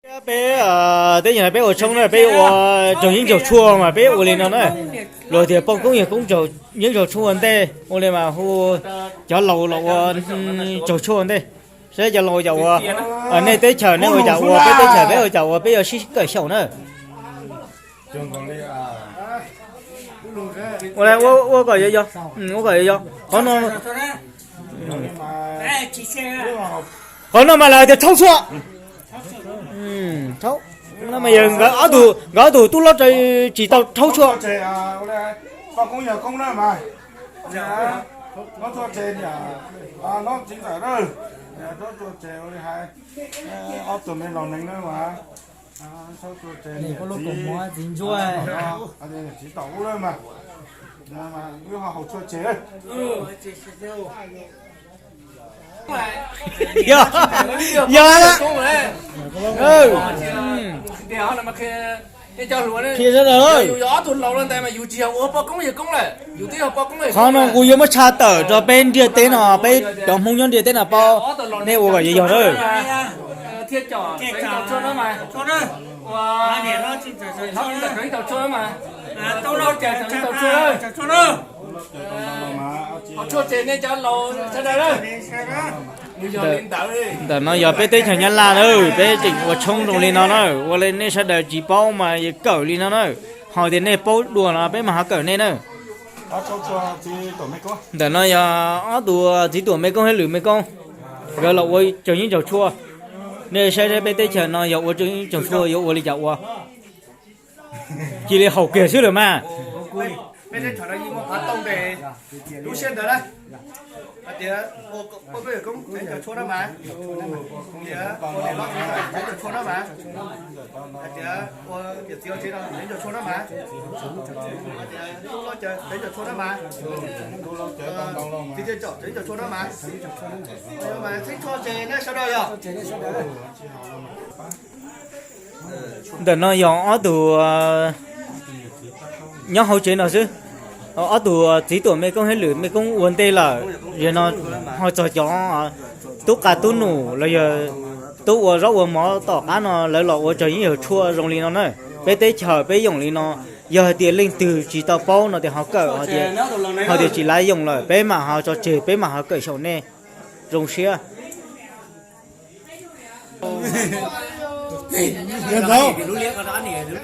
Peb teb chaws no peb ua tshoob na, peb ua tsaug yeeb tsaug tshuaj mas peb ua li no na. Luag tias poj koob yawg koob tsaug yeeb tsaug tshuaj ua ntej, ua li mas hu cov laus los ua tsaug tshuaj ua ntej. Saib cov laus yam ua, nej teb chaws nej ua yam ua, peb teb chaws peb ua yam ua, peb yuav sib kawm xyaum na. Ua kom yog, ua kom yog qhov no. Qhov no mas lawv tias thaub tshuaj. Nkawd ob tug tub hlob tsis tau thaub tshuaj. Txiv tom ub lawm mas, wb ho haus tshuaj tseg. Yog, yog. Qhia sawv daws, qhov no kuv yuav muab tshaj tawm rau peb ntiaj teb no, peb cov Hmoob nyob ntiaj teb no paub, nej ua kom yog yog na. Ntawm no yog peb teb chaws Nyab Laj na, peb tseem ua tshoob zoo li no na, ua li nej sawv daws tsis paub mas yuav kawm li no na, ho tias nej paub dua no peb mam ho kawm nej na. Ntawm no yog ob tug txiv tuam Mekoob thiab Lwm Mekoob, nkawd los ua tsaug yeeb tsaug tshuaj. Nej saib peb teb chaws no yog ua tsaug yeeb tsaug tshuaj yuav ua li cas ua. Cia li haus kiag xwb lawm mas. Peb teb chaws no yeej muaj qhov tooj tes lub siab ntawd na, hais tias ua poj koob yawg koob tsaug yeeb tsaug tshuaj na mas, tias ua niam hlob txiv ntxawm tsaug yeeb tsaug tshuaj na mas, hais tias ua niam txiv ua tsev no tsaug yeeb tsaug tshuaj na mas, hais tias tub hlob tsaug yeeb tsaug tshuaj na mas, txiv txiv tsom tsaug yeeb tsaug tshuaj na mas, mas txheeb tshuaj ces nej sawv daws yog. Ntawm no yog ob tug nyob hauv tsev no xwb, ob tug txiv tuam Mekoob thiab Lwm Mekoob ua ntej lawm, yog no ho txog cov tub qa tub num los yog tub ua zaub ua mov tom qab no lawv los ua tsaug yeeb tsaug tshuaj zoo li no na. Peb teb chaws peb yoom li no, yog hais tias leej twg tsis tau paub no tias ho kawm, ho tias tsis lav yoom lawm peb mam ho tso tseg, peb mam ho kawm xyaum nej. Zoo siab.